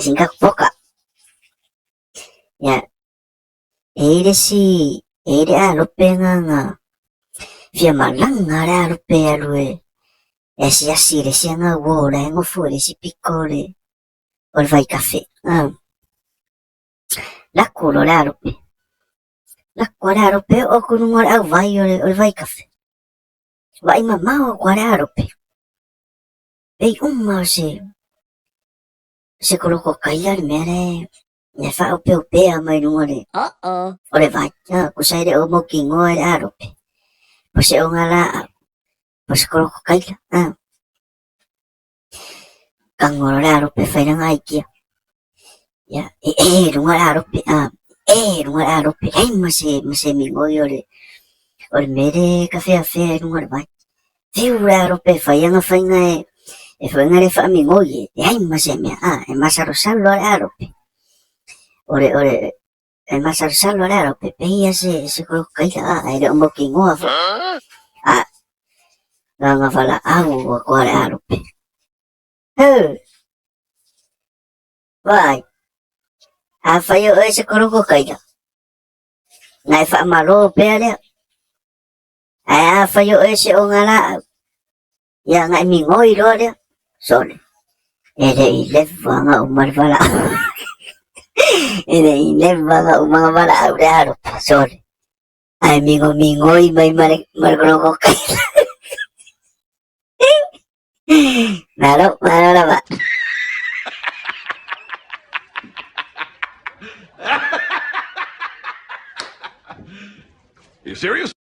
Singapore. Ia, e i le isi, e i le alope agaga fia malaga le alope e alu e asiasi i le isi aga uo o la e nofo i le isi pito o le vaitafe. Lako loa le alope. Lako le alope oo atu i luga o le auvai o le vaitafe. Vaai mamao atu lava le alope. Pei uma o se kolokokaila le mea lea e faaopeopea mai luga o le vai. Tusa e le o mautinoa e le alope, po o se ogalaau, po o se kolokokaila. Tago loa le alope fai lana aikia. Ia, e e luga le alope, e luga le alope, leai ma se migoi o le mea lea e tafeafea i luga o le vai. Fiu le alope e fai ana faiga e faiga le faamigoi e, leai ma se mea, e masalosalo lava le alope. O le, o le, e masalosalo lava le alope, pei lava se kolokaila, ae le o mautinoa foi. A, na valaau atu lava le alope. Vaai, afai o oe se kolokokaila, na e faamalo pea lea. Ae afai o oe se ogalaau, ia na e migoi loa lea. Sole, e le i leva ona uma le valaau. E le i leva ona uma ona valaau le alofa, sole. Ae migomigoi mai ma le kolokokaila. Malo, malo lava. You serious?